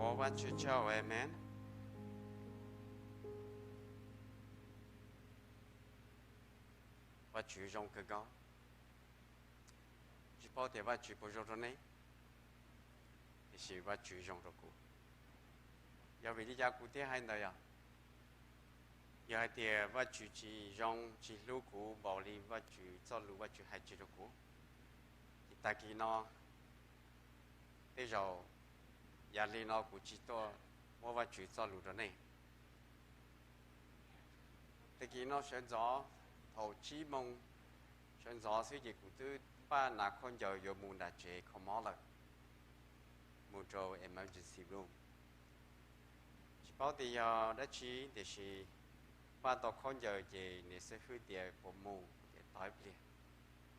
Ua Vajtswv tsaug, amen. Vajtswv zoo kawg nkaus. Tsis paub tias Vajtswv puas zoo rau nej, tiam sis Vajtswv zoo rau kuv. Yog vim li cas kuv thiaj hais ntawd yog, yog hais tias Vajtswv tsis zoo tsis hlub kuv npaum li Vajtswv txoj lus Vajtswv hais tseg rau kuv, ces tag kis no tej zaum yam li no kuv tsis tuaj muab Vajtswv txoj lus rau nej. Tag kis no sawv ntxov thaum tsib moos sawv ntxov xwb ces kuv twb npaj hnav khaub ncaws yuav mus nram tsev kho mob lawm, mus rau emergency room. Tsis paub tias yog dab tsi tiam sis npaj tau khaub ncaws ces niam xib hwb tias puas mus, ces tos ib pliag,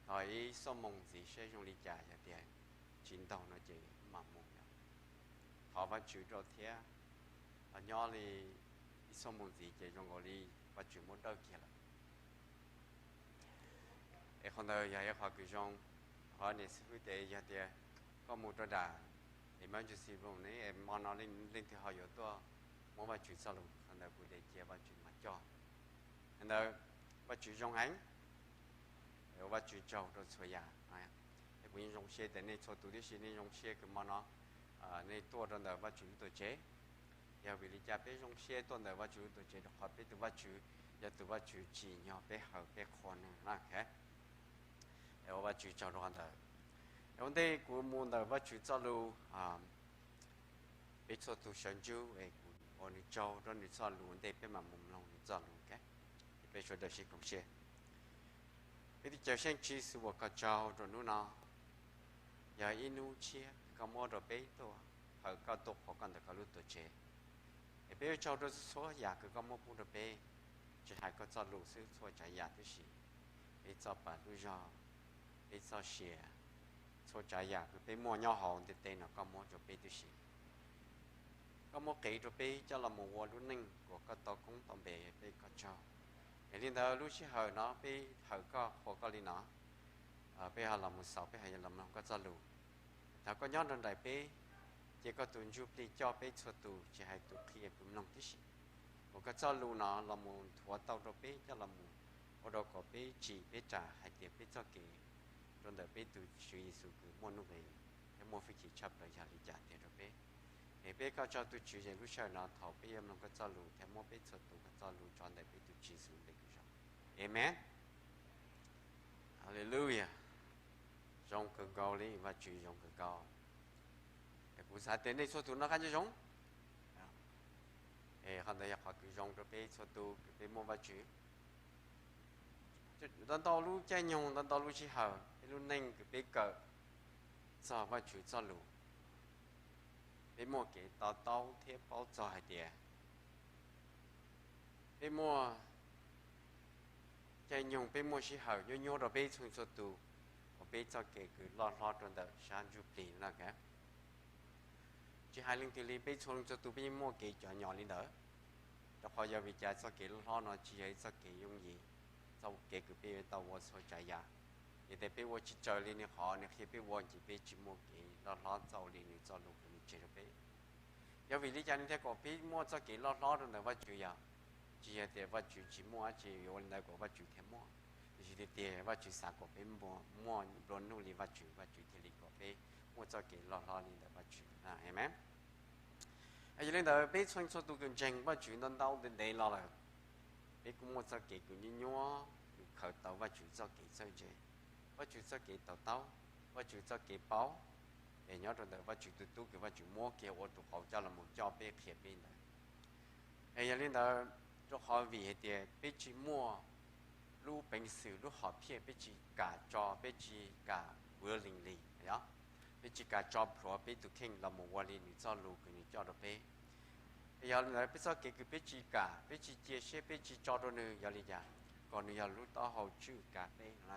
tos ib xuab moos ntxiv seb zoo li cas, yog tias tsis ntaug no ces mam mus. Thov Vajtswv rau thiab, nyob li ib xuab moos ntxiv ces zoo nkaus li Vajtswv muab dawj kiag lawm. Es qhov ntawd yog ib qhov kws zoo, qhov niam xib hwb tias yog tias koj mus rau nram emergency room ne, hmo no leej twg ho yuav tuaj muab Vajtswv txoj lus, qhov ntawd kuv tias cia Vajtswv mas coj. Qhov ntawd Vajtswv zoo heev. Ua Vajtswv tsaug rau txhua yam. Es kuv yeej zoo siab tias nej txhua tus tib si nej zoo siab kws hmo no nej tuaj rau ntawm Vajtswv lub tuam tsev. Yog vim li cas peb zoo siab tuaj ntawm Vajtswv lub tuam tsev? Rau qhov peb tus Vajtswv yog tus Vajtswv tsim nyog peb hawm peb qhuas nws na. Es ua Vajtswv tsaug rau qhov ntawd. Es ua ntej kuv mus ntawm Vajtswv txoj lus, peb txhua tus sawv ntsug es kuv ua nws tsaug rau nws txoj lus ua ntej peb mam mus mloog nws txoj lus. Peb sawv daws sib koom siab. Peb tus Cawm Seej Tswv Yexus, ua koj tsaug rau hnub no, yog ib hnub tshiab koj muab rau peb tuaj, hawm koj tuaj qhuas koj ntawm koj lub tuam tsev. Es peb ua tsaug rau txhua yam kws koj muab pub rau peb, tsis hais koj txoj lus xwb, txhua tsav yam tib si, peb txoj pam lub zog, peb txoj sia, txhua tsav yam kws peb muaj nyob hauv ntiaj teb no koj muab rau peb tib si. Koj muab qiv rau peb coj los mus ua lub neej kom koj tau koob tau npe, peb ua koj tsaug. Es li ntawd lub sij hawm no peb hawm koj qhuas koj li no, peb ho los mus xaus, peb ho yuav los mloog koj txoj lus. Thov koj nyob nrog nraim peb, cia koj tus ntsuj plig coj peb txhua tus, tsis hais tus qhia tus mloog tib si, kom koj txoj lus no los mus nthuav tau rau peb coj los mus ua rau kom peb tsim peb ram hais tias peb txoj kev rau ntawm peb tus Tswv Yexus kws muaj nuj nqis thiab muaj hwj chim tshaj plaws yog li cas tiag rau peb. Es peb ua koj tsaug tus Tswv, es lub sij hawm no thaum peb yuav mloog koj txoj lus thiab muab peb txhua tus koj txoj lus tso ntawm peb tus Tswv Yexus tes kws zoo. Amen. Hallelujah. Zoo kawg nkaus li, Vajtswv zoo kawg nkaus. Es kuv xav tias nej txhua tus noj qab nyob zoo. Es qhov ntawd yog qhov kws zoo rau peb txhua tus kws peb muaj Vajtswv. Ntau ntau lub caij nyoog, ntau ntau lub sij hawm, peb lub neej kws peb kawm txog Vajtswv txoj lus, peb muaj kev to taub thiab paub txog hais tias peb muaj caij nyoog, peb muaj sij hawm nyuaj nyuaj rau peb txhua txhua tus, uas peb txoj kev kws loj hlob rau ntawm sab ntsuj plig no. Tsis hais leej twg li, peb txhua leej txhua tus peb yeej muaj kev cov nyom li ntawd. Rau qhov yog vim cas txoj kev loj hlob no tsis yog ib txoj kev yooj yim, txoj kev kws peb yuav tau ua txhua tsav yam. Yog tias peb ua tsis raws li nws qhov nws qhia peb ua ces peb tsis muaj kev loj hlob txaus li nws txoj lus kws nws tseg rau peb. Yog vim li cas nws thiaj kom peb muaj txoj kev loj hlob rau ntawm Vajtswv? Yog tsis yog tias Vajtswv tsis muaj dab tsi yuav ua li ntawd kom Vajtswv thiaj muaj, tiam sis tiag tiag Vajtswv xav kom peb muaj nplua nuj li Vajtswv, Vajtswv thiaj li kom peb muaj txoj kev loj hlob li ntawm Vajtswv. Amen. Yog li ntawd peb txhua txhua tus kws ntseeg Vajtswv ntau ntau ntev ntev los lawm, peb kuj muaj txoj kev kws nyuaj nyuaj kws khaws tau Vajtswv txoj kev txawj ntse, Vajtswv txoj kev to taub, Vajtswv txoj kev paub, es nyob rau ntawm Vajtswv tus tub kws Vajtswv muab kiag ua tus qauv coj los mus coj peb qhia peb ntawd. Es yog li ntawd, rau qhov vim hais tias peb tsis muaj lub peev xwm lub hom phiaj, peb tsis kam tso, peb tsis kam willingly, yog peb tsis kam tso plhuav peb tus kheej los mus ua li nws txoj lus kws nws coj rau peb. Es yog li ntawd peb txoj kev kws peb tsis kam, peb tsis cia siab, peb tsis tso rau nws, yog li cas? Kom nws yog lub taub hau tswj kav peb no.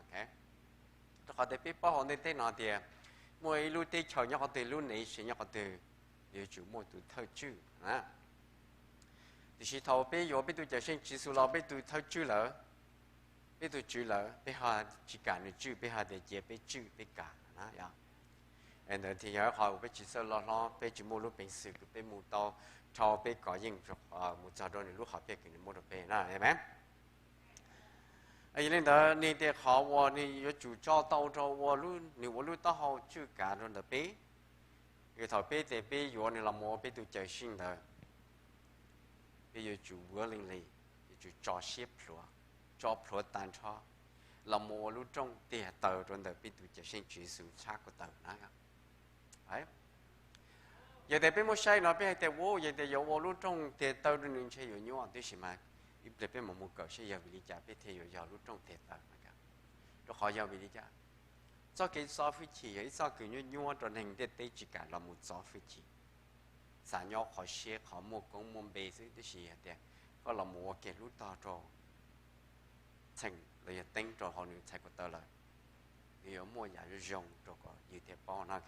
Rau qhov tias peb paub hauv ntiaj teb no tias muaj ib lub teb chaws nyob qhov twg, lub nation nyob qhov twg, yuav tsum muaj tus thawj tswj. Tiam sis thaum peb yuav peb tus Cawm Seej Tswv Yexus los peb tus thawj tswj lawm, peb tus tswv lawm, peb ho tsis kam nws tswj, peb ho tias cia peb tswj peb kam na, yog. Ntawd thiaj yog qhov uas peb tsis txawj loj hlob, peb tsis muaj lub peev xwm kws peb mus tau dhau peb kov yeej mus txog rau nws lub hom phiaj kws nws muab rau peb na, amen. Yog li ntawd nws tias qhov uas nws yuav tsum tso tau rau ua, nws ua lub taub hau tswj kav rau ntawm peb, yog thaum peb tias peb yuav nws los mus ua peb tus Cawmseej ntawd, peb yuav tsum willingly, yuav tsum tso siab plhuav, tso plhuav tag nrho los mus ua lub rooj tiag taw rau ntawm peb tus Cawmseej Tswv Yexus txhab ko taw na. Yog tias peb muab saib no peb hais tias, u, yog tias yuav ua lub rooj tiag taw rau nws ntshe yuav nyuaj, tiam sis mas ib pliag peb mam mus kawm saib yog vim li cas peb thiaj yuav yog lub rooj tiag taw. Rau qhov yog vim li cas? Txoj kev txo hwj chim yog ib txoj kev nyuaj nyuaj rau neeg ntiaj teb tsis kam los mus txo hwj chim. Xav nyob qhov siab qhov muaj koob muaj npe xwb, tiam sis yog tias koj los mus ua kiag lub tog rau txheem los yog teeb rau hauv nws txhais ko taw lawm, nws yuav muaj yam zoo rau kom yus thiaj paub no.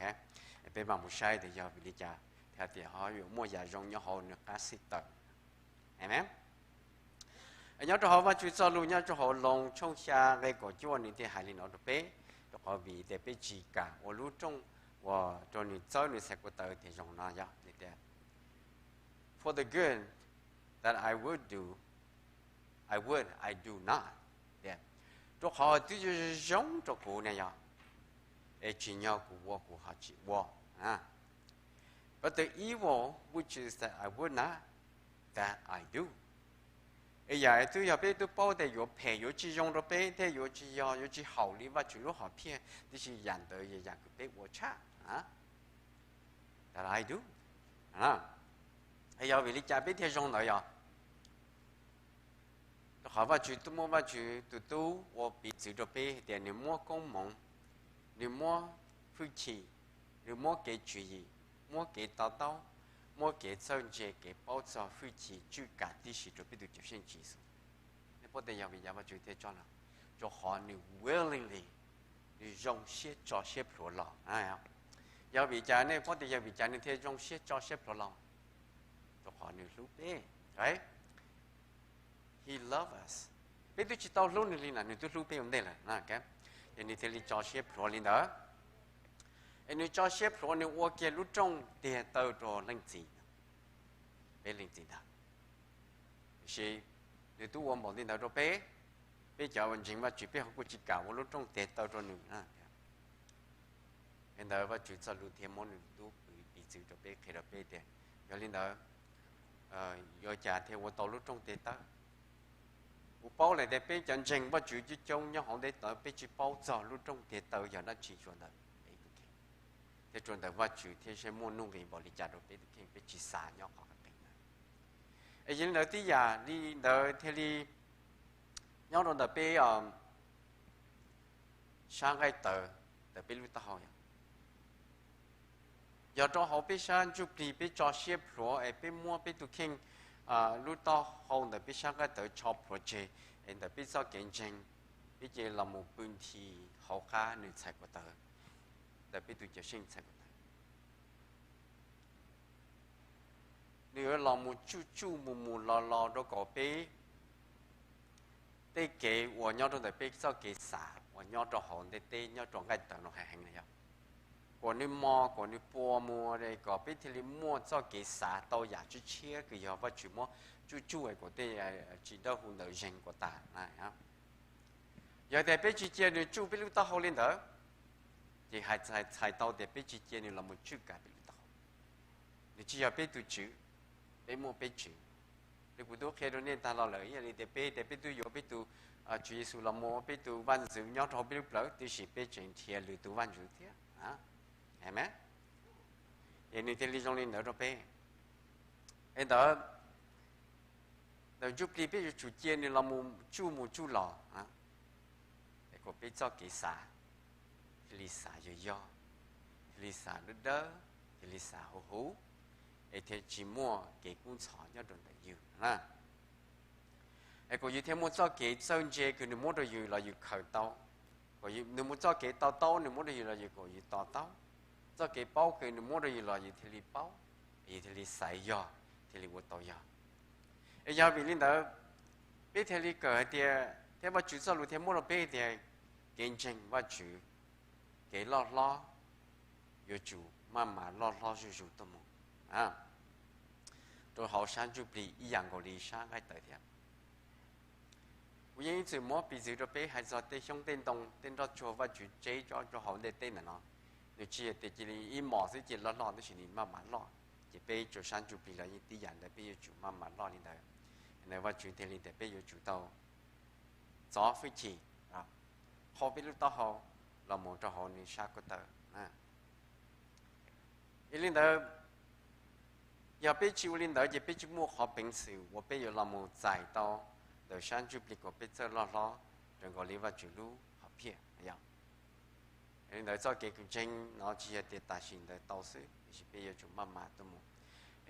Peb mam mus saib tias yog vim li cas thiaj tias ho yuav muaj yam zoo nyob hauv nws qab xib taws. Amen. Nyob rau hauv Vajtswv txoj lus nyob rau hauv Loos tshooj xya nqe kaum cuaj nws thiaj hais li no rau peb, rau qhov vim tias peb tsis kam ua lub rooj uas rau nws txawb nws txhais ko taw tias zoo no yog nws tias, For the good that I would do, I would, I do not. Tias, rau qhov twb zoo zoo rau kuv ne yog, es tsim nyog kuv ua kuv ho tsis ua. But the evil which is that I would not, that I do. Es yam twb yog peb twb paub tias yuav phem yuav tsis zoo rau peb thiab yuav tsis yog yuav tsis haum li Vajtswv lub hom phiaj, tiam sis yam ntawd yog yam kws peb ua tshaj. That I do. Es yog vim li cas peb thiaj zoo ntawd yog rau qhov Vajtswv twb muab Vajtswv tus tub ua piv txwv rau peb hais tias nws muab koob hmoov, nws muab hwj chim, nws muab kev tswv yim, muab kev to taub, muab kev txawj ntse, kev paub txog hwj chim tswj kav tib si rau peb tus Cawmseej Tswv Yexus. Nej paub tias yog vim li cas Vajtswv thiaj tso los? Rau qhov nws willingly, nws zoo siab tso siab plhuav los. Yog vim li cas, nej paub tias yog vim li cas nws thiaj zoo siab tso siab plhuav los? Rau qhov nws hlub peb. He loves us. Peb twb tsis tau hlub nws li na, nws twb hlub peb ua ntej lawm. Ces nws thiaj li tso siab plhuav li ntawd. Es nws tso siab plhuav nws ua kiag lub rooj tiag taw rau leej txiv, peb leej txiv ntag. Tiam sis nws twb ua npaum li ntawd rau peb, peb cov uas ntseeg Vajtswv peb ho kuj tsis kam ua lub rooj tiag taw rau nws na. Li ntawd Vajtswv txoj lus thiaj muab nws tub piv txwv rau peb qhia rau peb tias, yog li ntawd, yuav cas thiaj ua tau lub rooj tiag taw? Kuv paub lawm tias peb cov ntseeg Vajtswv coob coob nyob hauv ntiaj teb peb tsis paub txog lub rooj tiag taw yog dab tsi rau ntawm peb tus kheej, thiab rau ntawm Vajtswv thiab saib muaj nuj nqis npaum li cas rau peb tus kheej, peb tsis xav nyob qhov qees ntawd. Es yog li ntawd tib yam li ntawd thiaj li nyob rau ntawm peb sab nqaij tawv ntawm peb lub taub hau yog, yog rau hauv peb sab ntsuj plig peb tso siab plhuav es peb muab peb tus kheej lub taub hau ntawm peb sab nqaij tawv tso plhuav tseg, es ntawm peb txoj kev ntseeg peb cia li los mus pw nthi hauv qab nws txhais ko taw, ntawm peb tus Cawmseej txhais ko taw. Nws yuav los mus tsuj tsuj mus mus los los rau kom peb tej kev uas nyob rau ntawm peb txoj kev xav uas nyob rau hauv ntiaj teb nyob rau nqaij tawv no hais heev na yog, kom nws mos kom nws puas mus kom peb thiaj li muaj txoj kev xav tau yam tshiab tshiab kws yog Vajtswv muab tsuj tsuj kom tej tsis dawb huv ntawd zeeg kom tas na. Yog tias peb tsis cia nws tsuj peb lub taub hau li ntawd, ces hais txhais tau tias peb tsis cia nws los mus tswj kav peb lub taub hau. Nws tsis yog peb tus tswv, peb muaj peb tswv. Li kuv twb qhia rau nej tag los lawm, ib yam li tias peb tias peb twb yuav peb tus Tswv Yexus los mus ua peb tus vaj ntxwv nyob rau hauv peb lub plawv, tiam sis peb tseem nrhiav lwm tus vaj ntxwv thiab. Amen. Es nws thiaj li zoo li ntawd rau peb. Es ntawd, ntawm ntsuj plig peb yuav tsum cia nws los mus tsuj mus tsuj los, es kom peb txoj kev xav thiaj li xav yog yog, thiaj li xav dawb dawb, thiaj li xav huv huv, es thiaj tsis muaj kev kub ntxhov nyob rau ntawm yus na. Es kom yus thiaj muaj txoj kev txawj ntse kws nws muab rau yus los yus khaws tau, kom nws muaj txoj kev to taub nws muab rau yus los yus kom yus to taub, txoj kev paub kws nws muab rau yus los yus thiaj li paub, yus thiaj li xaiv yog, thiaj li ua tau yog. Es yog vim li ntawd, peb thiaj li kawm hais tias thiab Vajtswv txoj lus thiaj muab rau peb tias kev ntseeg Vajtswv, kev loj hlob, yuav tsum maj mam loj hlob zuj zus tuaj mus rau hauv sab ntsuj plig ib yam nkaus li sab nqaij tawv thiab. Kuv yeej ib txwm muab piv txwv rau peb hais txog tej xyoob tej ntoo tej nroj tsuag Vajtswv tseb rau hauv ntiaj teb ntawm no, nws tsis yog tias cia li ib hmos xwb cia li loj hlob, tab sis nws maj mam loj. Ces peb rau sab ntsuj plig los yeej tib yam ntawd, peb yuav tsum maj mam loj li ntawd. Ntawd Vajtswv thiaj li tias peb yuav tsum tau txov hwj chim, qhau peb lub taub hau los mus rau hauv nws sab ko taw. Yog li ntawd, yog peb tsis ua li ntawd ces peb tsis muaj qhov peev xwm uas peb yuav los mus txais tau ntawm sab ntsuj plig kom peb txawj loj hlob raws nkaus li Vajtswv lub hom phiaj. Yog li ntawd txoj kev kws ntseeg no tsis yog tias tam sim ntawd tau xwb, tiam sis peb yuav tsum maj mam tuaj mus.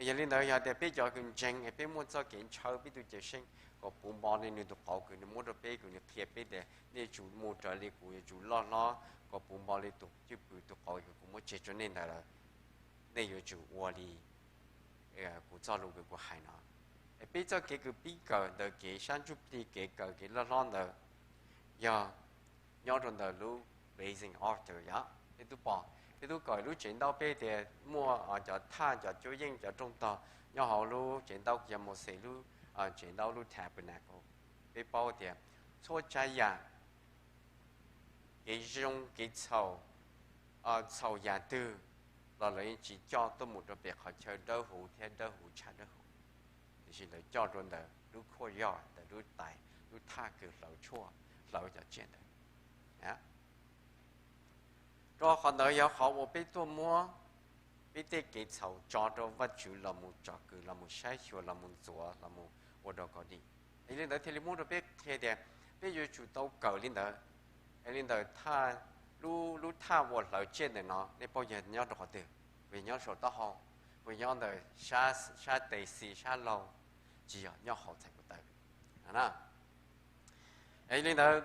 Yog li ntawd yog tias peb cov kws ntseeg es peb muaj txoj kev ntshaw peb tus Cawmseej kom puv npo li nws tus qauv kws nws muab rau peb, kws nws qhia peb tias nej yuav tsum mus raws li kuv, yuav tsum loj hlob kom puv npo li tus cwj pwm tus qauv kws kuv muab tseg rau nej ntawd lawm, nej yuav tsum ua li kuv txoj lus kws kuv hais no. Es peb txoj kev kws pib kawm ntawm kev sab ntsuj plig kev kawm kev loj hlob ntawd yog nyob rau ntawm lub blazing altar yom. Peb twb pom, peb twb kawm lub tsev ntaub peb tias muaj cov thaj cov cuab yeej cov rooj tog nyob hauv lub tsev ntaub yog Mauxes lub tsev ntaub lub tabernacle. Peb paub tias txhua tsav yam kev zoo kev txhaum, txhaum yam twg los lawv yeej tsis coj tuaj mus rau pem qhov chaw dawb huv thiab dawb huv tshaj dawb huv, tiam sis lawv coj rau ntawm lub courtyard ntawm lub tais lub thaj kws hlawv tshuaj hlawv cov tsiaj ntawd. Rau qhov ntawd yog qhov uas peb tuaj muab peb tej kev txhaum tso rau Vajtswv los mus tsom kwm los mus saib xyuas los mus ntxuav los mus ua rau kom dim. Es li ntawd thiaj li muab rau peb qhia tias peb yuav tsum tau kawm li ntawd. Es li ntawd, lub thaj uas hlawv tsiaj ntawm no nej paub yog nyob rau qhov twg? Puas yog nyob saum taub hau? Puas yog nyob ntawm sab tes xis sab laug? Tsis yog, nyob hauv txhais ko taw. Es li ntawd,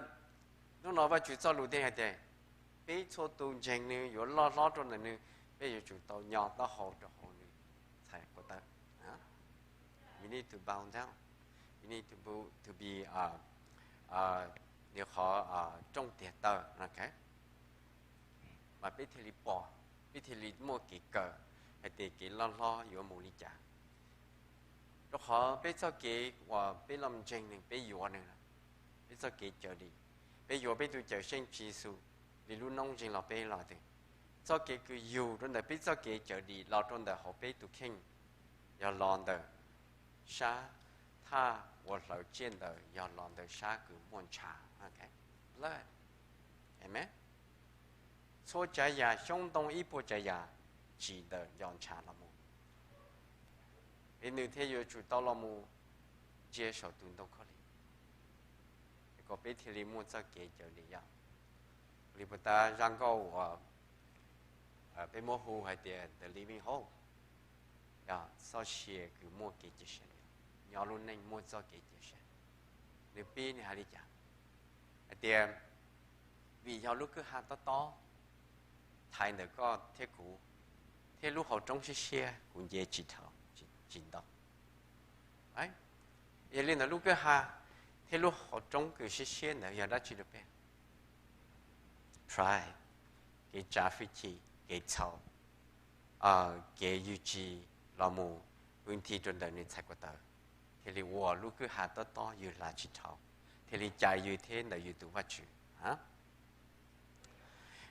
hnub no Vajtswv txoj lus thiaj hais tias peb txhua tus ntseeg nws yuav loj hlob rau ntawm nws, peb yuav tsum tau nyo taub hau rau hauv nws txhais ko taw. We need to bow down. We need to be, to be nws qhov rooj tiag taw, mas peb thiaj li pom, peb thiaj li muaj kev kawm hais tias kev loj hlob yuav mus li cas. Rau qhov peb txoj kev uas peb los ntseeg nws, peb yuav nws, peb txoj kev cawm dim, peb yuav peb tus Cawmseej Tswv Yexus li lub noob ntseeg los peb los twg, txoj kev kws yug rau ntawm peb txoj kev cawm dim los rau ntawm hauv peb tus kheej yog los ntawm sab thaj uas hlawv tsiaj ntawd, yog los ntawm sab kws muaj ntshav. Amen. Txhua tsav yam xyoob ntoo ib puas tsav yam tsim ntawm ncov ntshav los mus, es nws thiaj yuav tsum tau los mus ntsia saum tus ntoo khaub lig, es kom peb thiaj li muaj txoj kev cawm dim yom. Li puag ta zaj nkauj uas peb muab hu hais tias The Living Hope, yog txoj sia kws muaj kev cia siab, nyob lub neej muaj txoj kev cia siab. Nws pib nws hais li cas? Hais tias, vim yog lub kwj ha tob tob thaiv ntawm koj thiab kuv, thiab lub hauv roob siab siab kuv nce tsis dhau, tsis ntau. Yog li ntawd lub kwj ha thiab lub hauv roob kws siab siab ntawd yog dab tsi rau peb? Pride, kev tsav hwj chim, kev txhaum, kev yws tsis los mus pw nthi rau ntawm nws txhais ko taw, thiaj li ua lub kwj ha tob tob yws hla tsis dhau, thiaj li cais yus thiab ntawm yus tus Vajtswv.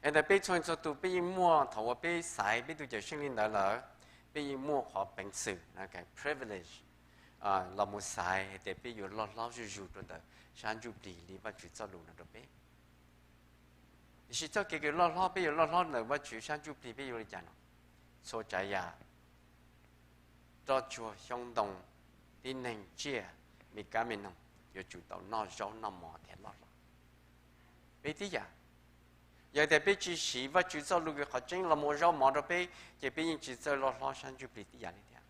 Es ntawm peb txhua txhua tus peb yeej muaj, thaum uas peb xaiv peb tus Cawmseej li ntawd lawm, peb yeej muaj qhov peev xwm, privilege, los mus xaiv hais tias peb yuav loj hlob zuj zus rau ntawm sab ntsuj plig li Vajtswv txoj lus no rau peb. Tiam sis txoj kev kws loj hlob, peb yuav loj hlob ntawm Vajtswv sab ntsuj plig peb yuav li cas no? Txhua tsav yam, roj tsuag xyoob ntoo, tib neeg tsiaj, me kab me noog yuav tsum tau noj zaub noj mov thiaj loj hlob. Peb tib yam, yog tias peb tsis siv Vajtswv txoj lus kws qhov tseeb los ua zaub mov rau peb, ces peb yeej tsis txawj loj hlob sab ntsuj plig tib yam li thiab.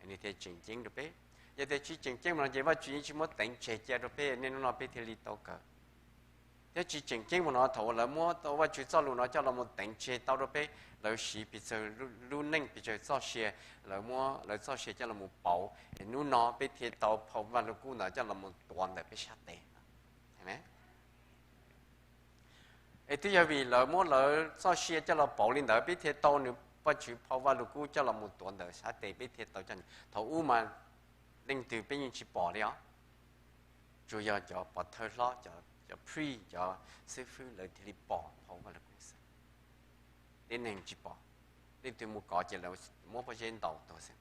Nws thiaj tseem ceeb rau peb. Yog tias tsis tseem ceeb no ces Vajtswv yeej tsis muab teev tseg cia rau peb, niaj hnub no peb thiaj li tau kawm. Thiab tsis tseem ceeb mus no, thaum uas lawv muab Vajtswv txoj lus no coj los mus teev tseg tau rau peb, lawv siv pes tsawg lub neej pes tsawg txoj sia, lawv muab lawv txoj sia coj los mus pauv, es hnub no peb thiaj tau phau Vaj Lug Kub ntawd coj los mus tuav ntawm peb sab tes. Es twb yog vim lawv muab lawv txoj sia coj los pauv li ntawd, peb thiaj tau nws Vajtswv phau Vajluskub coj los mus tuav ntawm sab tes, peb thiaj tau cov. Thaum ub mas leej twg peb yeej tsis pom li os. Tsuas yog cov pov thawj hlob, cov priest, cov xib fwb lawv thiaj li pom phau Vajluskub xwb. Tib neeg tsis pom, leej twg mus kov ces lawv muab pob zeb ntaus tuag xwb.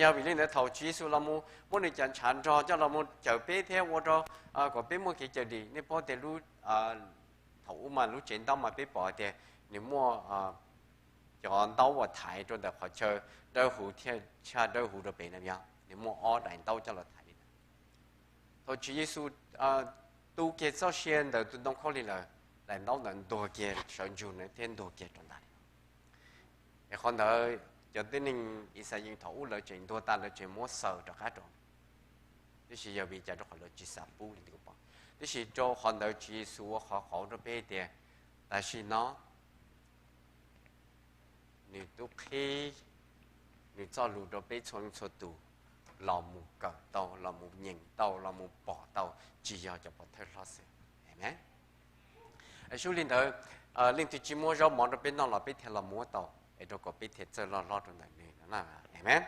Yog vim li ntawd thaum Tswv Yexus los mus muab nws cov ntshav nrog coj los mus cawm peb thiab ua rau kom peb muaj kev cawm dim, nej paub tias lub, thaum ub mas lub tsev ntaub mas peb pom tias nws muaj cov ntaub uas thaiv rau ntawm qhov chaw dawb huv thiab tshaj dawb huv rau pem na, yog nws muaj ob daim ntaub coj los thaiv li ntawd. Thaum Tswv Yexus tu kiag txoj sia ntawm tus ntoo khaub lig lawm, daim ntaub ntawd ntuag kiag sawv ntsug na thiab ntuag kiag rau ntawd. Es qhov ntawd cov tib neeg Yixalayees thaum ub lawv tseem ntuag tas lawv tseem muab xaws rov qab rau. Tiam sis yog vim li cas? Rau qhov lawv tsis xav pub li ntawd kuv pom. Tiam sis rau qhov ntawd Tswv Yexus ua qhov qauv rau peb tias tam sim no nws twb qhib nws txoj lus rau peb txhua leej txhua tus los mus kawm tau, los mus nyeem tau, los mus pom tau, tsis yog cov pov thawj hlob xwb. Amen. Sub li ntawd, leej twg tsis muab zaub mov rau peb noj los peb thiaj los muab tau, es rau kom peb thiaj txawj loj hlob rau ntawm nws no. Amen.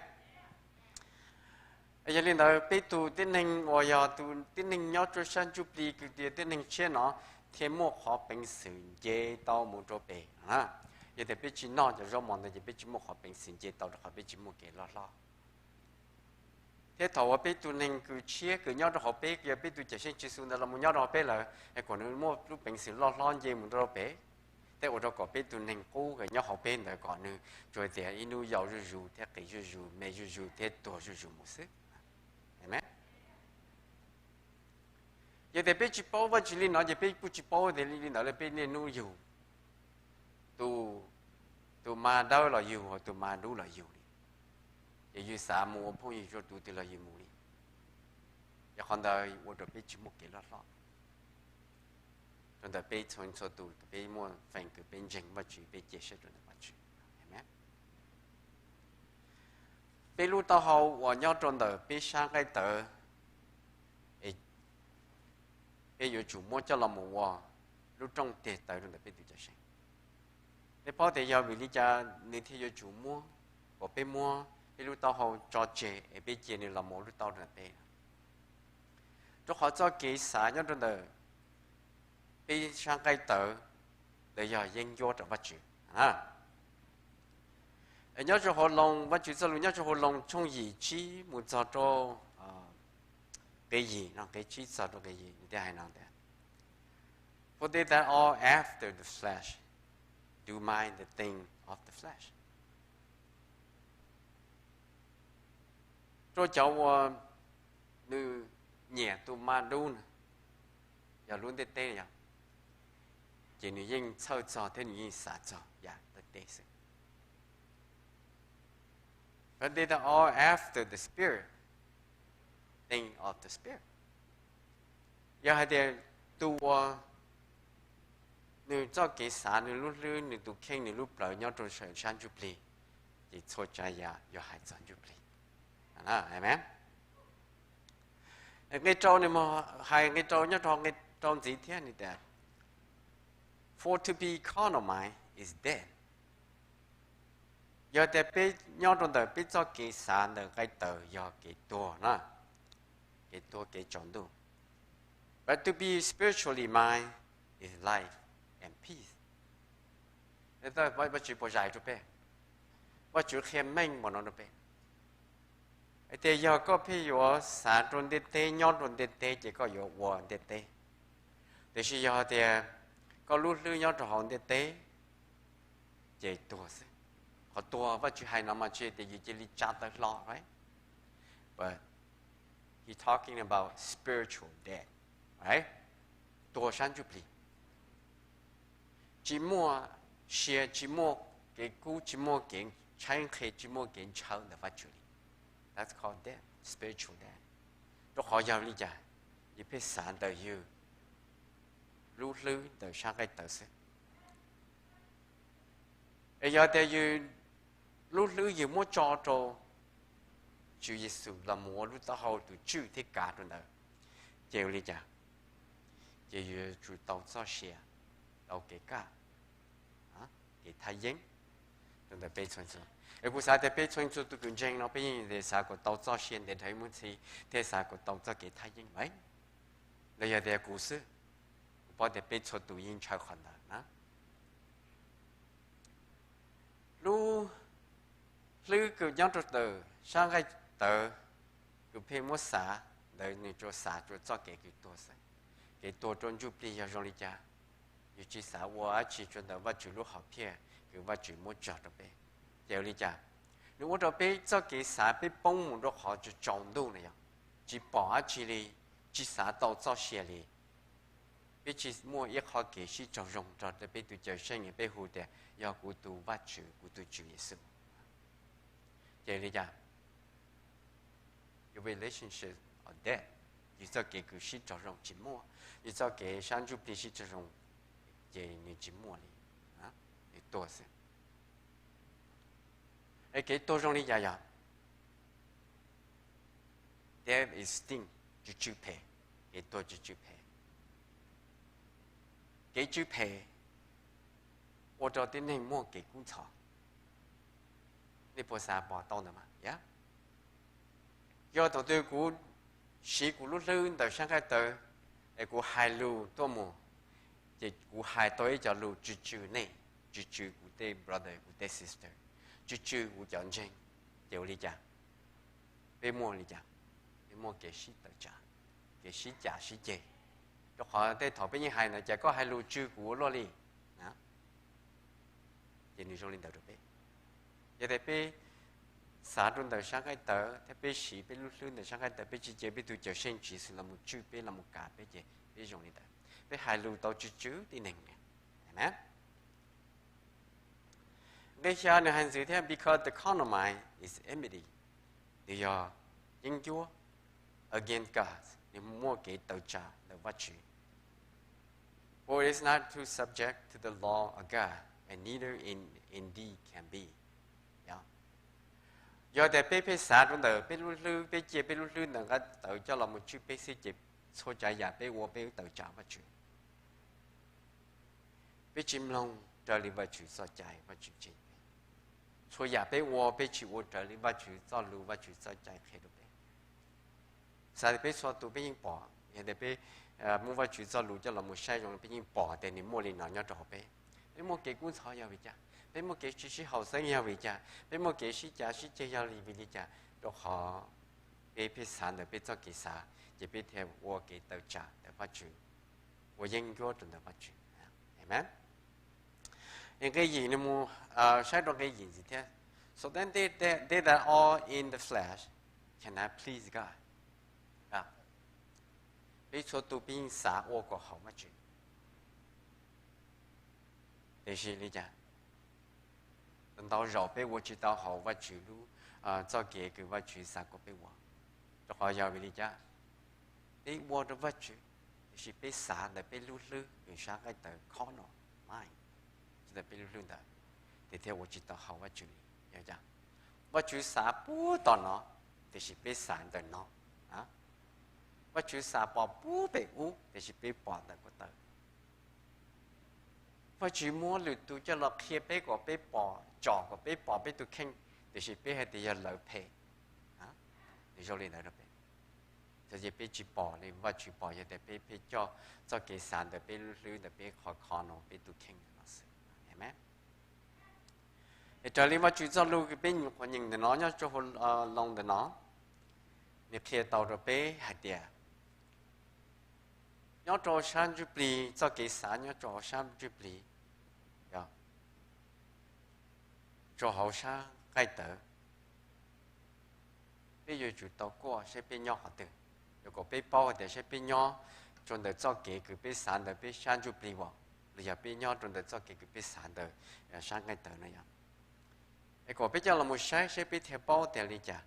Yog li ntawd peb tus tib neeg uas yog tus tib neeg nyob rau sab ntsuj plig kwv tij tib neeg tshiab no thiaj muaj qhov peev xwm nce tau mus rau pem. Yog tias peb tsis noj cov zaub mov ntawd ces peb tsis muaj qhov peev xwm nce tau rau qhov peb tsis muaj kev loj hlob. Thiab thaum uas peb tus neeg kws tshiab kws nyob rau hauv peb, yog peb tus Cawm Seej Tswv Yexus ntawd los mus nyob rau hauv peb lawm, es kom nws muaj lub peev xwm loj hlob nce mus rau pem, thiab ua rau kom peb tus neeg qub kws nyob hauv peb ntawd kom nws tsuas tias ib hnub yau zuj zus thiab qiv zuj zus, me zuj zus thiab tuag zuj zus mus xwb. Amen. Yog tias peb tsis paub Vajtswv li no ces peb kuj tsis paub tias li ntawd lawm peb niaj hnub yug tus, tus mas dawb los yug, tus mas dub los yug li. Ces yus xav mus ua phooj ywg rau tus twg los yus mus li. Yog qhov ntawd ua rau peb tsis muaj kev loj hlob rau ntawm peb txhua txhua tus, peb muaj feem kws peb ntseeg Vajtswv, peb cia siab rau ntawm Vajtswv. Amen. Peb lub taub hau uas nyob rau ntawm peb sab nqaij tawv, peb yuav tsum muab coj los mus ua lub rooj tig taw rau ntawm peb tus Cawm Seej. Nej paub tias yog vim li cas nws thiaj yuav tsum muab, kom peb muab peb lub taub hau tso tseg es peb cia nws los mus ua lub taub rau ntawm peb? Rau qhov txoj kev xav nyob rau ntawm peb sab nqaij tawv ntawd yog yeeb ncuab rau Vajtswv. Nyob rau hauv Loos, Vajtswv txoj lus nyob rau hauv Loos tshooj yim tsib mus txog rau nqe yim no, nqe tsib txog rau nqe yim nws thiaj hais no tias, For they that are after the flesh do mind the thing of the flesh. Rau cov uas nws nyiam tus mas dub na, yog lub ntiaj teb yog, ces nws yeej txhawj txog thiab nws yeej xav txog yam ntiaj teb xwb. But they that are after the Spirit think of the Spirit. Yog hais tias tus uas nws txoj kev xav, nws lub hlwb, nws tus kheej, nws lub plawv nyob rau sab ntsuj plig, ces txhua tsav yam yuav hais txog ntsuj plig. Amen. Nqe rau nws hais, nqe rau nyob rau nqe rau ntxiv thiab nws tias, For to be carnal mind is death. Yog tias peb nyob rau ntawm peb txoj kev xav ntawm nqaij tawv yog kev tuag na, kev tuag kev tsaus ntuj. But to be spiritually mind is life and peace. Vajtswv puas zais rau peb? Vajtswv qhia meej npaum no rau peb. Hais tias yog koj pheej yuav xav rau ntiaj teb, nyob rau ntiaj teb ces koj yuav ua ntiaj teb. Tiam sis yog tias koj lub hlwb nyob rau hauv ntiaj teb, ces tuag xwb. Qhov tuag Vajtswv hais no mas tsis tias yus cia li tsa taw hlo, right? But he talking about spiritual death, right? Tuag sab ntsuj plig. Tsis muaj sia, tsis muaj kev kub, tsis muaj kev tshaib nqhis, tsis muaj kev ntshaw ntawm Vajtswv li. That's called death, spiritual death. Rau qhov yog li cas? Yus pheej xav ntawm yus lub hlwb ntawm sab nqaij tawv xwb. Es yog tias yus lub hlwb yus muab tso rau Tswv Yexus los mus ua lub taub hau tus tswj thiab kav rau ntawd, ces ua li cas? Ces yus yuav tsum tau txoj sia, tau kev kaj, kev thaj yeeb rau ntawm peb txhua txhua. Es kuv xav tias peb txhua txhua tus kws ntseeg no peb yeej xav kom tau txoj sia ntev dhawv mus ntxiv thiab xav kom tau txoj kev thaj yeeb lawm. Los yog tias kuv xwb, kuv paub tias peb txhua tus yeej ntshaw qhov ntawd na. Lub hlwb kws nyob rau ntawm sab nqaij tawv kws pheej muab xav ntawd nws tsuas xav rau txoj kev kws tuag xwb. Kev tuag rau ntsuj plig yog zoo li cas? Yus tsis xav ua dab tsi rau ntawm Vajtswv lub hom phiaj kws Vajtswv muab tso rau peb. Ces ua li cas? Nws ua rau peb txoj kev xav peb poob mus rau qhov tsaus ntuj na yog tsis pom dab tsi li, tsis xav tau txoj sia li. Peb tsis muaj ib qho kev sib raug zoo rau peb tus Cawmseej, peb hu tias yog kuv tus Vajtswv, kuv tus Tswv Yexus. Ces li cas? Your relationship are dead. Yus txoj kev kws sib raug zoo tsis muaj, yus txoj kev sab ntsuj plig sib raug zoo, ces nws tsis muaj li, nws tuag xwb. Es kev tuag zoo li cas yog? Death is sting, tsw tsw phem, kev tuag tsw tsw phem. Kev tsw phem ua rau tib neeg muaj kev kub ntxhov. Nej puas xav pom tau ntawd mas? Yog, yog thaum twg kuv siv kuv lub hlwb ntawm sab nqaij tawv es kuv hais lus tuaj mus, ces kuv hais tau ib co lus tsw tsw nej, tsw tsw kuv tej brother kuv tej sister, tsw tsw kuv cov ntseeg, ces ua li cas? Peb muaj li cas? Peb muaj kev sib tawm tsam, kev sib cav sib ceg. Rau qhov tej thaum peb yeej hais ntawd, cas koj hais lus tsw kuv ua luaj li. Ces nws zoo li ntawd rau peb. Yog tias peb xav rau ntawm sab nqaij tawv thiab peb siv peb lub hlwb ntawm sab nqaij tawv, peb tsis cia peb tus Cawmseej Tswv Yexus los mus tswj peb, los mus kav peb, ces peb zoo li ntawd. Peb hais lus tau tsw tsw tib neeg. Amen. Nqe xya nws hais ntxiv thiab, because the carnal mind is enmity, nws yog yeeb ncuab against God, nws muaj kev tawm tsam ntawm Vajtswv. For it is not to subject to the law of God, and neither in, indeed can be. Yog tias peb pheej xav rau ntawm peb lub hlwb, peb cia peb lub hlwb ntawm nqaij tawv coj los mus tswj peb xwb ces txhua tsav yam peb ua peb tawm tsam Vajtswv. Peb tsis mloog raws li Vajtswv txoj cai Vajtswv tseeb peb. Txhua yam peb ua peb tsis ua raws li Vajtswv txoj lus Vajtswv txoj cai qhia rau peb. Xav tias peb txhua tus peb yeej pom, yog tias peb muab Vajtswv txoj lus coj los mus saib zoo peb yeej pom tias nws muaj li no nyob rau hauv peb. Peb muaj kev kub ntxhov yog vim cas? Peb muaj kev tsis sib haum xeeb yog vim cas? Peb muaj kev sib cav sib ceg yog li vim li cas? Rau qhov peb pheej xav ntawm peb txoj kev xav, ces peb thiaj ua kev tawm tsam ntawm Vajtswv, ua yeeb ncuab rau ntawm Vajtswv. Amen. Nqe yim nws mus saib rau nqe yim ntxiv thiab. So then they, they, they that are in the flesh cannot please God. Peb txhua tus peb yeej xav ua kom haum Vajtswv. Tiam sis li cas? Ntau zaus peb ua tsis tau haum Vajtswv lub txoj kev kws Vajtswv xav kom peb ua. Rau qhov yog vim li cas? Peb ua rau Vajtswv, tiam sis peb xav ntawm peb lub hlwb kws sab nqaij tawv carnal mind, tsis ntawm peb lub hlwb ntawd, ces thiaj ua tsis tau haum Vajtswv li. Yog cas? Vajtswv xav puag tom no, tiam sis peb xav ntawm no. Vajtswv xav pom puag pem ub, tiam sis peb pom ntawm ko taw. Vajtswv muab lwm tus coj los qhia peb kom peb pom, tsom kom peb pom peb tus kheej, tiam sis peb hais tias yog lawv phem. Nws zoo li ntawd rau peb. Txawm tias peb tsis pom li Vajtswv pom, yog tias peb pheej coj txoj kev xav ntawm peb lub hlwb ntawm peb qhov carnal peb tus kheej no xwb. Amen. Es raws li Vajtswv txoj lus kws peb nyuam qhuav nyeem ntawm no nyob rau hauv Loos ntawm no, nws qhia tau rau peb hais tias nyob rau sab ntsuj plig, txoj kev xav nyob rau hauv sab ntsuj plig, yog rau hauv sab nqaij tawv, peb yuav tsum tau kuaj saib peb nyob qhov twg, yuav kom peb paub hais tias saib peb nyob rau ntawm txoj kev kws peb xav ntawm peb sab ntsuj plig as, los yog peb nyob rau ntawm txoj kev kws peb xav ntawm sab nqaij tawv no yog. Es kom peb coj los mus saib saib peb thiaj paub tias li cas.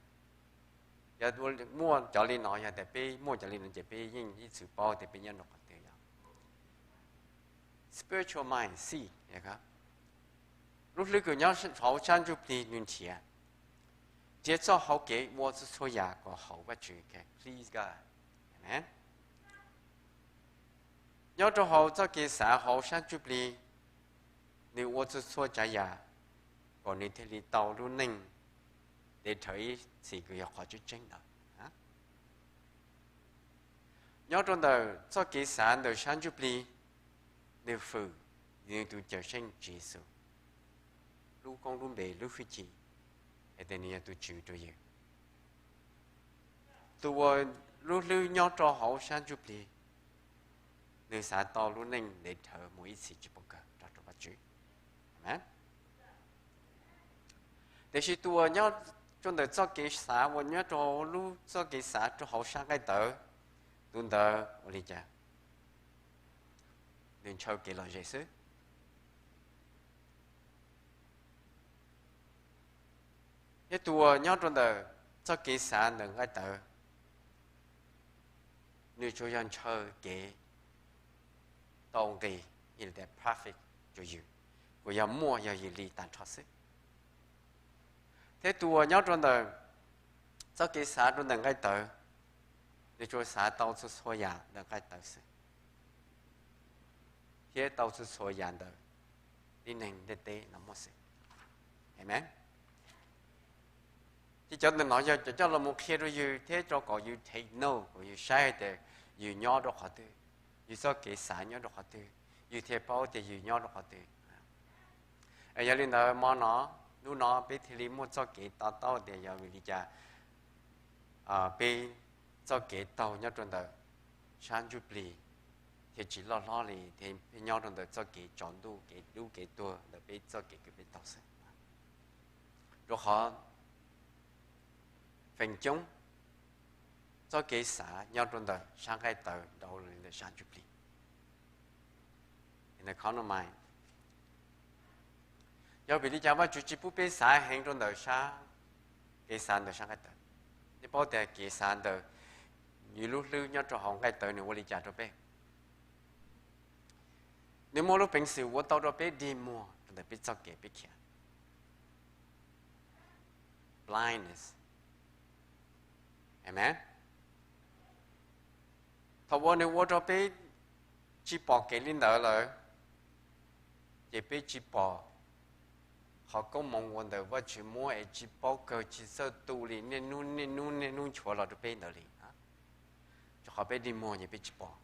Yog muaj cov li no, yog tias peb muaj cov li no ces peb yeej ib txwm paub tias peb nyob rau qhov twg yog. Spiritual mind see, lub hlwb kws nyob hauv sab ntsuj plig nws nrhiav, nrhiav txoj hau kev ua txhua txhua yam kom haum Vajtswv, please God. Amen. Nyob rau hauv txoj kev xav hauv sab ntsuj plig, nws ua txhua txhua tsav yam kom nws thiaj li tau lub neej ntev dhawv ib txhis, kws yog qhov tseeb tseeb ntawd. Nyob rau ntawm txoj kev xav ntawm sab ntsuj plig, nws fwm nws tus Cawmseej Tswv Yexus lub koob lub npe lub hwj chim, es tias nws yog tus Tswv rau yus. Tus uas lub hlwb nyob rau hauv sab ntsuj plig, nws xav tau lub neej ntev dhawv mus ib txhis tsis poob kawg rau Vajtswv. Tiam sis tus uas nyob rau ntawm txoj kev xav uas nyob rau hauv lub txoj kev xav rau hauv sab nqaij tawv, tus ntawd ua li cas? Nws ntshaw kev lom zem xwb. Thiab tus uas nyob rau ntawm txoj kev xav ntawm nqaij tawv, nws tsuas yog ntshaw kev tau nqis, perfect, rau yus, uas yog muaj yog yus li tag nrho xwb. Thiab tus uas nyob rau ntawm txoj kev xav rau ntawm nqaij tawv, nws tsuas xav tau txhua txhua yam ntawm nqaij tawv xwb, thiab tau txhua txhua yam ntawm tib neeg ntiaj teb no muaj xwb. Amen. Ces cov ntawm no yog cov coj los mus qhia rau yus thiab rau kom yus take note, kom yus saib tias yus nyob rau qhov twg, yus txoj kev xav nyob rau qhov twg, yus thiaj paub tias yus nyob rau qhov twg. Yog li ntawd hmo no, hnub no peb thiaj li muaj txoj kev to taub tias yog vim li cas peb txoj kev taug nyob rau ntawm sab ntsuj plig thiaj tsis loj hlob li, thiab peb nyob rau ntawm txoj kev tsaus ntuj kev dub kev tuag ntawm peb txoj kev kws peb taug xwb. Rau qhov feem coob txoj kev xav nyob rau ntawm sab nqaij tawv ntau li ntawm sab ntsuj plig. Yog vim li cas Vajtswv tsis pub peb xav heev rau ntawm sab, kev xav ntawm sab nqaij tawv? Nej paub tias kev xav ntawm yus lub hlwb nyob rau hauv nqaij tawv nws ua li cas rau peb? Nws muaj lub peev xwm ua tau rau peb dig muag rau ntawm peb txoj kev peb khiav. Blindness. Amen. Thaum uas nws ua rau peb tsis pom kev li ntawd lawm, ces peb tsis pom qhov koob hmoov uas ntawm Vajtswv muab es tsis paub kawg tsis txawj tu li, niaj hnub niaj hnub niaj hnub nchuav los rau peb ntawd li. Rau qhov peb dig muag ces peb tsis pom,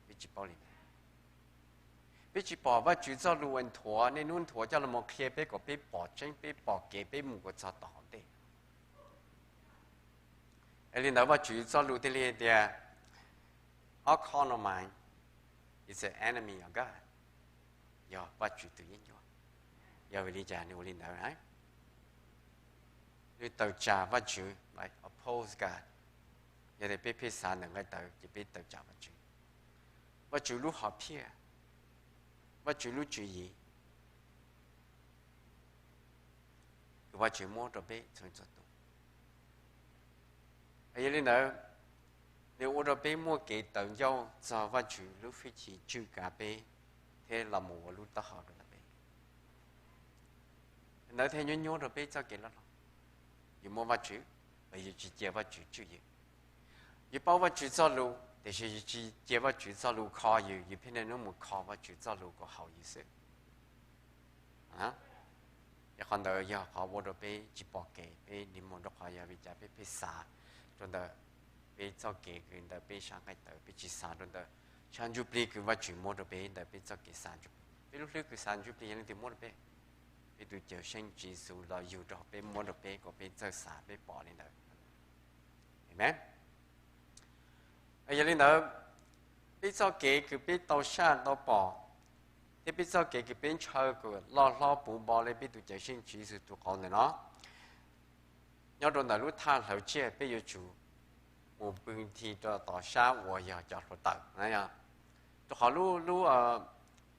peb tsis paub li ntawd. Peb tsis pom Vajtswv txoj lus uas nthuav, niaj hnub nthuav coj los qhia peb kom peb pom tseeb, peb pom kev peb mus kom txog tom hauv ntej. Es li ntawd Vajtswv txoj lus thiaj li tias, all carnal mind is the enemy of God, yog Vajtswv tus yeeb ncuab. Yog vim li cas nws ua li ntawd? Nws tawm tsam Vajtswv, like, oppose God. Yog tias peb pheej xav ntawm nqaij tawv ces peb tawm tsam Vajtswv. Vajtswv lub hom phiaj, Vajtswv lub tswv yim, kws Vajtswv muab rau peb txhua txhua tus. Yog li ntawd, nws ua rau peb muaj kev tawv ncauj txog Vajtswv lub hwj chim tswj kav peb thiab los mus ua lub taub hau rau ntawm peb. Ntawd thiaj nyuaj nyuaj rau peb txoj kev loj hlob. Yus muaj Vajtswv, los yus tsis cia Vajtswv tswj yus. Yus paub Vajtswv txoj lus tiam sis yus tsis cia Vajtswv txoj lus kho yus, yus pheej niaj hnub mus kho Vajtswv txoj lus kom haum yus xwb. Yog qhov ntawd yog qhov ua rau peb tsis pom kev, peb dig muag rau qhov yog vim li cas peb pheej xav rau ntawm peb txoj kev kws ntawm peb sab nqaij tawv, peb tsis xav rau ntawm sab ntsuj plig kws Vajtswv muab rau peb ntawm peb txoj kev xav ntsuj plig. Peb lub hlwb kws xav ntsuj plig yog leej twg muab rau peb? Peb tus Cawmseej Tswv Yexus los yug rau peb, muab rau peb kom peb txawj xav, peb pom li ntawd. Amen. Yog li ntawd, peb txoj kev kws peb tau saj tau pom, thiab peb txoj kev kws peb ntshaw kom loj hlob puv npo li peb tus Cawmseej Tswv Yexus tus qauv ntawm no, nyob rau ntawm lub thaj hlawv tsiaj peb yuav tsum mus pw nthi rau tom sab uas yog cov hluav taws. Rau qhov lub,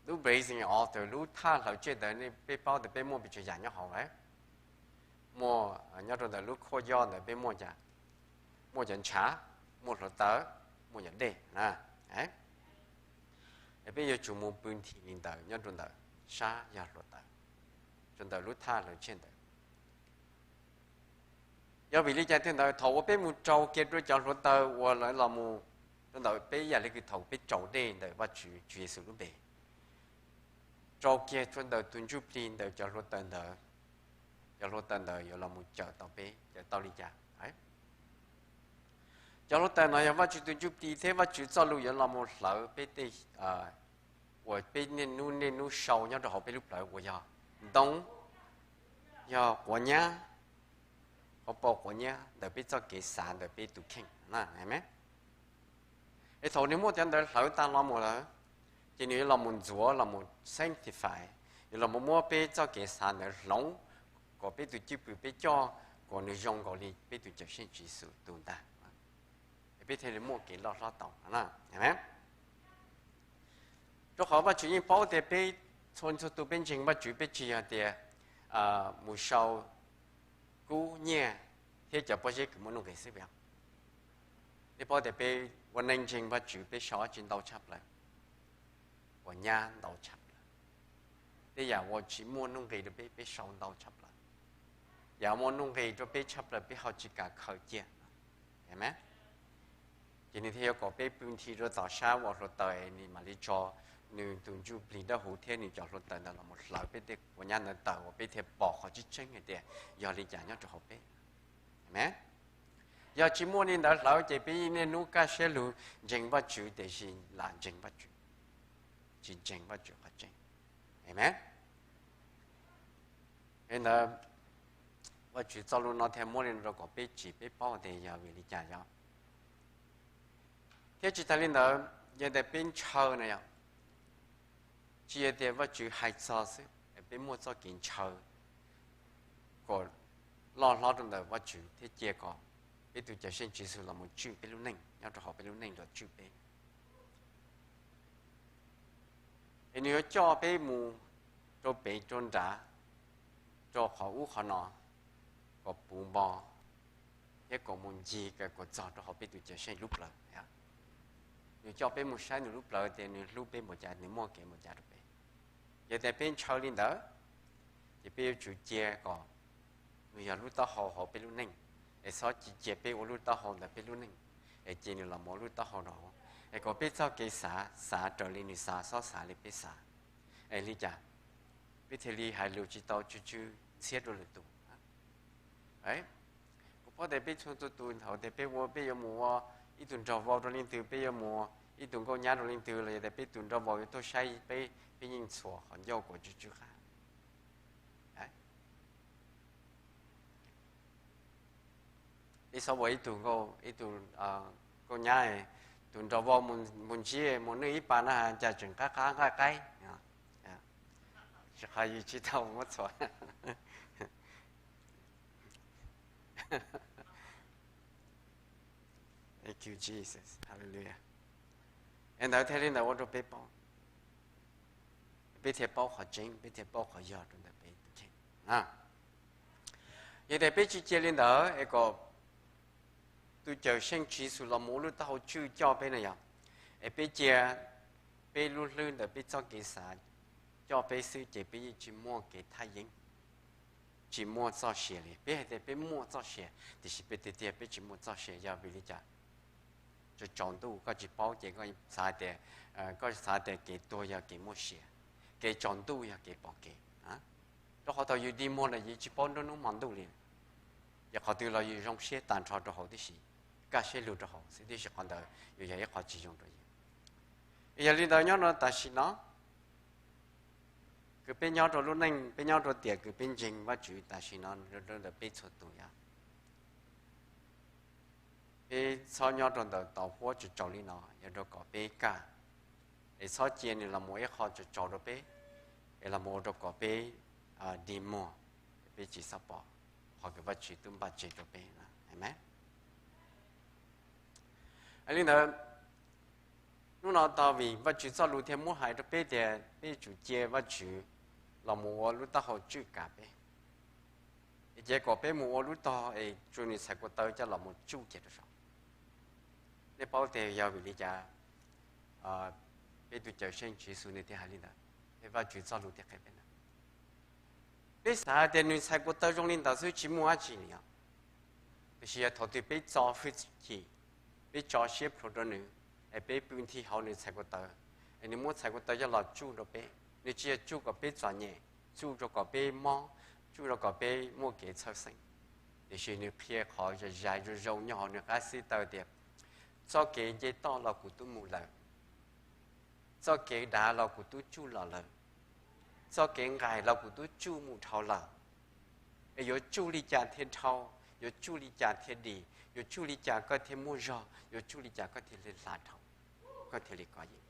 lub brazen altar, lub thaj hlawv tsiaj ntawd peb paub tias peb muaj pes tsawg yam nyob hauv lawm. Muaj, nyob rau ntawm lub khuaj yoj ntawd peb muaj cas? Muaj cov ntshav, muaj hluav taws, muaj cov dej na. Peb yuav tsum mus pw nthi li ntawd nyob rau ntawm sab yog hluav taws, rau ntawm lub thaj hlawv tsiaj ntawd. Yog vim li cas tiag ntawd thaum uas peb mus rau kiag rau cov hluav taws uas lawv los mus rau ntawm peb ib yam li kws thaum peb raus dej ntawm Vajtswv, Tswv Yexus lub npe, raus kiag rau ntawm tus ntsuj plig ntawm cov hluav taws ntawd, cov hluav taws ntawd yuav los mus cawm tau peb, cawm tau li cas? Cov hluav taws no yog Vajtswv tus ntsuj plig thiab Vajtswv txoj lus yuav los mus hlawv peb tej, uas peb niaj hnub niaj hnub sau nyob rau hauv peb lub plawv uas yog ntoo, yog quav nyab, qhov pau quav nyab ntawm peb txoj kev xav ntawm peb tus kheej. Es thaum nws muab cov ntawd hlawv tag los mus lawm, ces nws yuav los mus ntxuav, los mus sanctify, yuav los mus muab peb txoj kev xav ntawd hloov kom peb tus cwj pwm peb coj kom nws zoo nkaus li peb tus Cawmseej Tswv Yexus tus ntag, es peb thiaj li muaj kev loj hlob tau. Rau qhov Vajtswv yeej paub tias peb, txhua txhua tus peb ntseeg Vajtswv peb tsis yog tias mus sau kub nyiaj thiab cov pob zeb kws muaj nuj nqis xwb. Nej paub tias peb ua neej ntseeg Vajtswv peb sau dab tsi ntau tshaj plaws? Quav nyab ntau tshaj plaws. Tej yam uas tsis muaj nuj nqis rau peb, peb sau ntau tshaj plaws. Yam muaj nuj nqis rau peb tshaj plaws peb ho tsis kam khaws cia. Ces nws thiaj yuav kom peb pw nthi rau tom sab uas hluav taws, nws mam li tso nws tus ntsuj plig dawb huv thiab nws cov hluav taws ntawd los mus hlawv peb tej quav nyab ntawd tawm uas peb thiaj pom qhov tseeb tseeb hais tias yog li cas nyob rau hauv peb. Yog tsis muaj li ntawd hlawv ces peb niaj hnub kaj siab lug ntseeg Vajtswv tiam sis lam ntseeg Vajtswv, tsis ntseeg Vajtswv qhov tseeb. Amen. Li ntawd, Vajtswv txoj lus no thiaj muab li no rau kom peb tsim peb paub tias yog vim li cas yog. Thiab tsis tas li ntawd, yog tias peb ntshaw na yog, tsis yog tias Vajtswv hais txog xwb, peb muaj txoj kev ntshaw kom loj hlob rau ntawm Vajtswv thiab cia kom peb tus Cawmseej Tswv Yexus los mus tswj peb lub neej, nyob rau hauv peb lub neej los tswj peb. Es nws yuav coj peb mus rau pem rau nrad, rau qhov ub qhov no, kom puv npo thiab kom mus ncig kom txog rau hauv peb tus Cawmseej lub plawv. Nws coj peb mus saib nws lub plawv tias nws hlub peb npaum cas, nws muaj kev npaum cas rau peb. Yog tias peb ntshaw li ntawd, ces peb yuav tsum cia kom nws yog lub taub hau hauv peb lub neej, es txhob cia peb ua lub taub hau ntawm peb lub neej, es cia nws los mus ua lub taub hau rau hauv, es kom peb txoj kev xav, xav raws li nws xav, txhob xav li peb xav. Es li cas peb thiaj li hais lus tsis tau tsw tsw ntxhiab rau lwm tus? Kuv paub tias peb txhua txhua tus thaum tias peb ua, peb yuav mus ua ib tug nraug vau rau leej twg, peb yuav mus ua ib tug nkauj nyab rau leej twg los yog tias peb tus nraug vau yuav tuaj saib peb, peb yeej txhuam qhov ncauj kom tsw tsw qab. Peb txhob ua ib tug nkauj, ib tug nkauj nyab, tus nraug vau mus ntsib mus nwj ib pas na has cas tseem qab qab nqaij qaib. Tsis qhov yus tsis tau muab txhuam. Thank you, Jesus. Hallelujah. Es ntawd thiaj li ntawd ua rau peb paub, peb thiaj paub qhov tseeb, peb thiaj paub qhov yog rau ntawm peb tus kheej. Yog tias peb tsis cia li ntawd es kom tus Cawmseej Tswv Yexus los mus ua lub taub hau tswj coj peb na yog, es peb cia peb lub hlwb ntawm peb txoj kev xav coj peb xwb ces peb yeej tsis muaj kev thaj yeeb, tsis muaj txoj sia li. Peb hais tias peb muaj txoj sia, tiam sis peb tiag tiag peb tsis muaj txoj sia. Yog vim li cas? Tsaus ntuj koj tsis paub ces koj xav tias, koj xav tias kev tuag yog kev muaj sia, kev tsaus ntuj yog kev pom kev. Rau qhov thaum yus dig muag lawm yus tsis paub nruab hnub hmo ntuj li, ces qhov twg los yus zoo siab tag nrho rau hauv tib si, kaj siab lug rau hauv xwb, tiam sis qhov ntawd yuav yog ib qho tsis zoo rau yus. Yog li ntawd nyob rau tam sim no, kws peb nyob rau lub neej, peb nyob rau tiam kws peb ntseeg Vajtswv tam sim no, rau ntawm peb txhua tus yog, peb txhob nyob rau ntawm tau huab tsaus tsaus li no, yog rau kom peb kaj, es txhob cia nws los mus ib qho tsaus tsaus rau peb, es los mus ua rau kom peb dig muag, peb tsis txhob pom qhov kws Vajtswv twb npaj tseg rau peb. Amen. Li ntawd, hnub no tau vim Vajtswv txoj lus thiaj muab hais rau peb tias peb yuav tsum cia Vajtswv los mus ua lub taub hau tswj kav peb, es cia kom peb mus ua lub taub hau es tsuas nws txhais ko taw coj los mus tsuj kiag rau saum. Nej paub tias yog vim li cas peb tus Cawmseej Tswv Yexus nws thiaj hais li ntawd, peb Vajtswv txoj lus thiaj qhia peb ntawd. Peb xav hais tias nws txhais ko taw zoo li ntawd xwb tsis muaj dab tsi li os. Tiam sis yog thaum twg peb txo hwj chim, peb tso siab plhuav rau nws, es peb pw nthi hauv nws txhais ko taw, es nws muab txhais ko taw coj los tsuj rau peb. Nws tsis yog tsuj kom peb txom nyem, tsuj rau kom peb mob, tsuj rau kom peb muaj kev txhawj xeeb, tiam sis nws qhia qhov zais zais zoo zoo nyob hauv nws qab xib taw tias, txoj kev nce toj los kuv twb mus lawm, txoj kev dav los kuv twb tsuj los lawm, txoj kev nqaim los kuv twb tsuj mus dhau lawm. Es yuav tsuj li cas thiaj dhau, yuav tsuj li cas thiaj dim, yuav tsuj li cas koj thiaj muaj zog, yuav tsuj li cas koj thiaj li hla dhau, koj thiaj li kov yeej.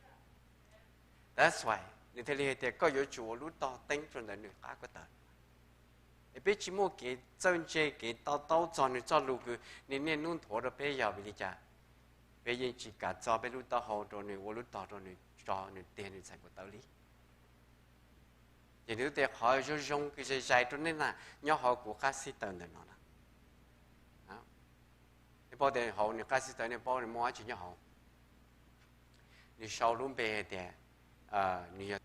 That's why nws thiaj li hais tias koj yuav tsum ua lub tog teeb rau ntawm nws qab ko taw. Es peb tsis muaj kev txawj ntse, kev to taub txog nws txoj lus kws nws niaj hnub nthuav rau peb yog vim li cas? Peb yeej tsis kam txo peb lub taub hau rau nws, ua lub tog rau nws, tso nws tiag nws txhais ko taw li. Ces nws twb tias qhov zoo zoo kws zais zais rau nej na, nyob hauv kuv qab xib taw ntawm no na. Nej paub tias hauv nws qab xib taw, nej paub nws muaj dab tsi nyob hauv? Nws sau lub npe hais tias, nws yog